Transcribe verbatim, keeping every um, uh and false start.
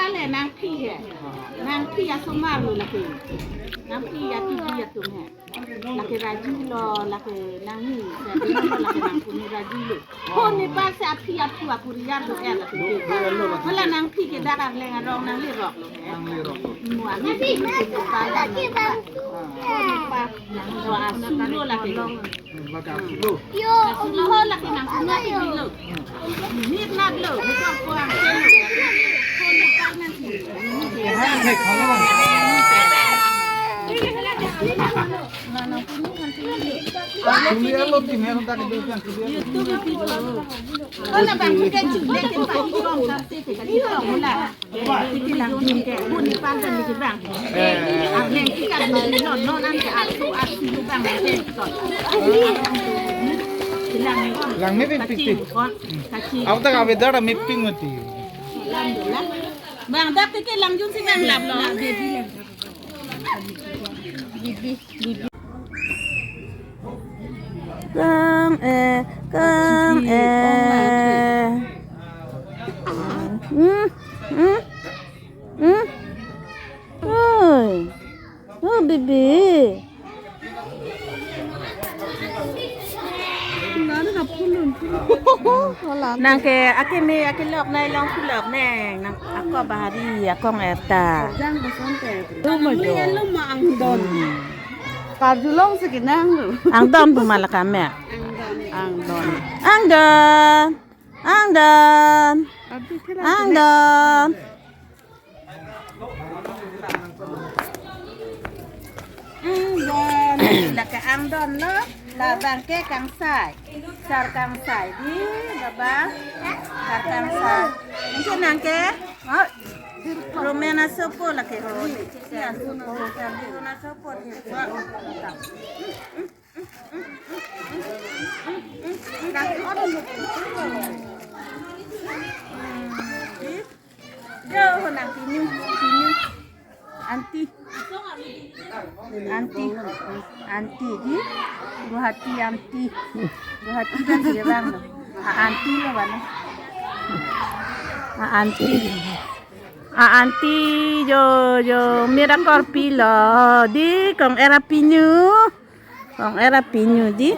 Ale nangphi he. Nangphi asomar lo lake. Nangphi ati di atum he. Lake Raju lo, lake nangni, Sabina lo, lake nangpunu Raju lo. Ho Nepal si aphi aphu apuriar do er lake. Hala nangphi ke dak arleng arong nanglerok lo he. Nanglerok lo. Mo ami phi ke Nepal lo nangphi. Ho Nepal lo asu lo lake. Lake asu lo. Asu lo ho lake nangpunu aphi lo. Nirnat lo, bukan kuang ke lo. Ho Nepal nangphi. Tuli alo tim he kontak itu yang tuli alo. Hola bang, kita cek lagi pak, ini orang pasti kita ini orang hola. Kita lang ke, bu ni pandan ni bang. Arleng kita dulu non non nanti asu asu bang. Bilang ni. Lang ni pik pik. Kacing, kacing. Ako tak awe dara miping mati. Alhamdulillah. Bang, dak tike lang jun si bang lap lo. Kang eh, kang eh. Hmm, hmm, hmm. Oi. Oh, bibi. Nang ke akimi akilok nai long kulok neng nang ako bahari akong erta. Jang bosan te. Lu mo jo. Lu mo angdon. Hmm. Karjulong si kinang lu. Angdon pu malakam ya. Angdon. Angdon. Angdon. Angdon. Angdon. Angdon, lake angdon lo, labang ke kangsai. Sar kangsai di, baba. Sar kangsai. Nang ke nang ke? Oh, Romen asopo lake Romen. Sar Romen asopo di. Yo, nang pinyu, pinyu. Anti. Anti. Anti di. Guwahati anti. Guwahati kan sih bang. Ah, anti lo bang. Ah, anti. Ah, anti jo jo mira korpi lo di kong era pinyu. Kong era pinyu di.